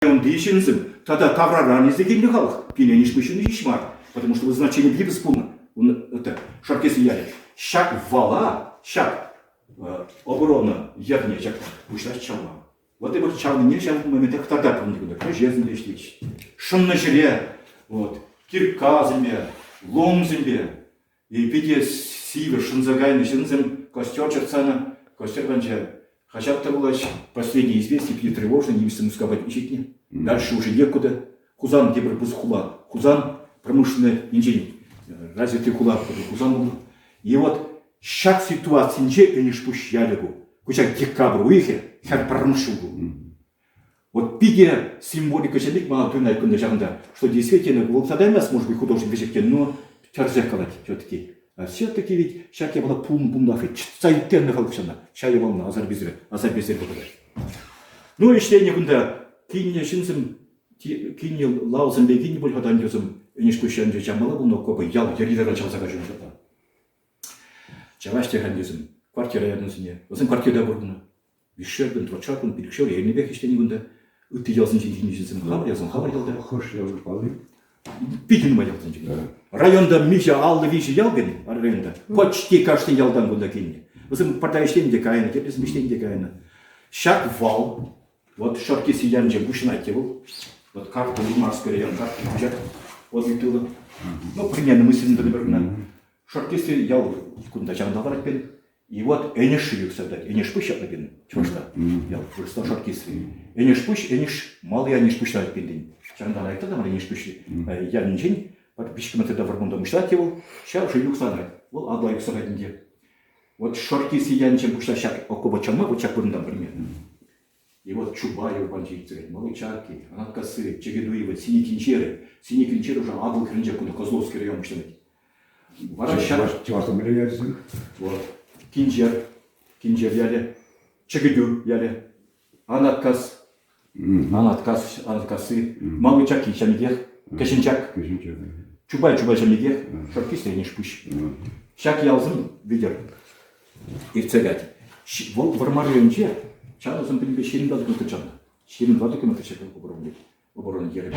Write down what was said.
Унти ҫынсем тата тавраран илсе килнӗ халӑх пире ниҫ ҫеҫ мар, потому что значение гипс пулнӑ. Это Шаркесы ялӗ. Ҫак вала, ҫак оборона йӗрне ҫак пуҫлать чавма. Вот эпир чавнине ҫав момента кӑтартатпӑр унти кунта. Кӗҫесӗм те ӗҫлет. Шӑннӑ ҫӗре, вот, кирккасемпе, ломсемпе, и питӗ сивӗ шӑнса кайнӑ ҫынсем костер чӗртсанӑ, костер панча Хаҫат та вулаҫ. Последнее известие питӗ тревожно, нимӗҫсем Мускав патне ҫитнӗ. Дальше уже некуда. Хусан тепӗр пысӑк хула. Хусан промышленный енчен развитый хула, Хусан пулнӑ. И вот ҫак ситуацинче Энӗшпуҫ ялӗ ку. Ку ҫак декабрь уйӑхӗ, хӗр пӗрремӗш ҫул ку. Вот питӗ символика ҫемик мана туйӑнать кунта ҫакӑнта, что действительно вӑл тытаймасть, может быть, художник вӗҫӗхтен, но тӗрӗсех калать все-таки. Все-таки ведь ҫак япала пулнӑ пулнах чӑтса ирттернӗ халӑх ҫавна. Ҫав япалана асар-писер, асар-писер вӑхӑта. Ну, ӗҫленӗ кунта килнӗ ҫынсем, килнӗ лавсемпе килнӗ пуль-ха тантюсем, Энӗшпуҫ ялӗнче чавмалла пулнӑ окопа ял йӗри-тавра чавса каҫнӑ ҫапла. Чаваҫ те тантюсем, квартира янӑсене. Вӗсем квартирта пурӑннӑ. Виҫшер кун, тӑватшар кун, пилӗкшер эрнипех ӗҫленӗ кунта. Ытти ялсенчен килнӗ ҫынсем хамӑр ялсем, хамӑр ялта. Хӑш ял палли? Питӗ нумай ялсенчен. Районта миҫе 53 ял пирӗн районта. Почти каждый ялтан кунта килнӗ. Вӗсем пӗрта ӗҫленӗ те кайнӑ, теприсем ӗҫленӗ те кайнӑ. Ҫак вал, вот Шоркиси ялӗнче пуҫӑнать те вӑл. Вот карта Урмарская район карта пуҫать. Вот ыйтуллӑ. Ну, примерно мысленно тӑнӑ кӑна. Шоркиси ял кунта ҫавӑнта ларать пирӗн. И вот Энӗш юхса тӑрать. Энӗшпуҫ ҫапла пирӗн чӑвашла. Ял вырӑсла Шоркисри. Энӗшпуҫ, Энӗш, Малый Энӗшпуҫ ларать пиртен. Ҫакӑнтан аякта та мар Энӗшпуҫ ялӗнчен виҫ километрта вӑрманта пуҫлать те вӑл, ҫав шыв юхса анать. Вӑл Атӑла юхса каять ӗнтӗ. Вот Шоркиси ялӗнчен пуҫлать ҫак окопа чавма, вот ҫак вырӑнтан примерно. И вот Чубаев панчи иртсе каять, Малый Чарки, Анаткасы, Чегедуево, Синикинчеры. Синикинчер уже Атӑл хӗрринче кунта Козловский район пуҫланать. Вара ҫак Чӑвашла мӗнле ячӗсем? Вот. Кинчер, Кинчер ялӗ, Чӗкӗтӳ ялӗ, Анаткас, Анаткас, Анаткасси, Малый Чакки ҫамикех, Кӗҫӗн Чак, Кӗҫӗн Чак. Чупай Чупай ҫамикех, Шоркки Энӗшпуҫ. Ҫак ялсем витӗр иртсе каять. Вӑл Вӑрмар районӗнче чанӑсем пӗтӗмпе 24 километр чаннӑ. 24 километр ҫак оборона йӗрӗ.